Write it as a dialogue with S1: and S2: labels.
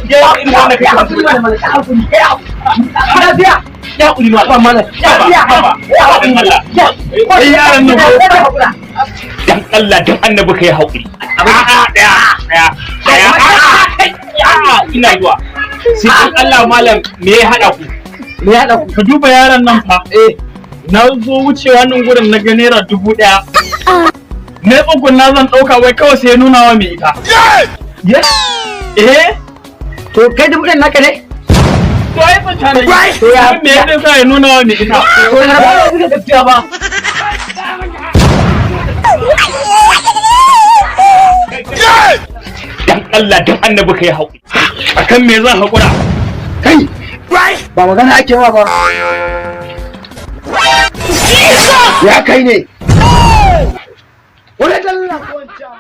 S1: Ya irin wannan
S2: Ya hakuri mana, mana, ya hakuri, ya hakuri. Lafiya.
S1: Ya hakuri ma.
S2: Ba mana.
S1: Ya
S2: Ya
S1: ba.
S2: ya
S1: Dan Allah.
S2: Ya.
S1: Kai yaran nan ko?
S2: Ya hakura.
S1: Dan Allah, dan Annabi, kai hakuri. A'a, daya, daya, daya. A'a, kai, a'a, ina zuwa. Sai dan Allah, malam, me ya hada ku?
S2: Me ya haɗa ku?
S3: Ka duba yaron nan fa.
S2: Eh.
S3: Na zo wucewa nan gurin na ga ₦1,000. Na tsugunna zan ɗauka, wai kawai sai ya nuna wa mai ita.
S2: Yes.
S3: Eh.
S2: To kai 1000 naka ne?
S3: To ai tsanta ne.
S2: To ya
S3: Me ya sa ya nuna wa mai ita?
S2: To na ba da gaskiya ba.
S1: Dan Allah, dan Annabi, kai hakuri.
S3: Akan me zan haƙura?
S2: Kai. Ba magana ake ma ba. Ya kai ne. Wani dalla ko wancan.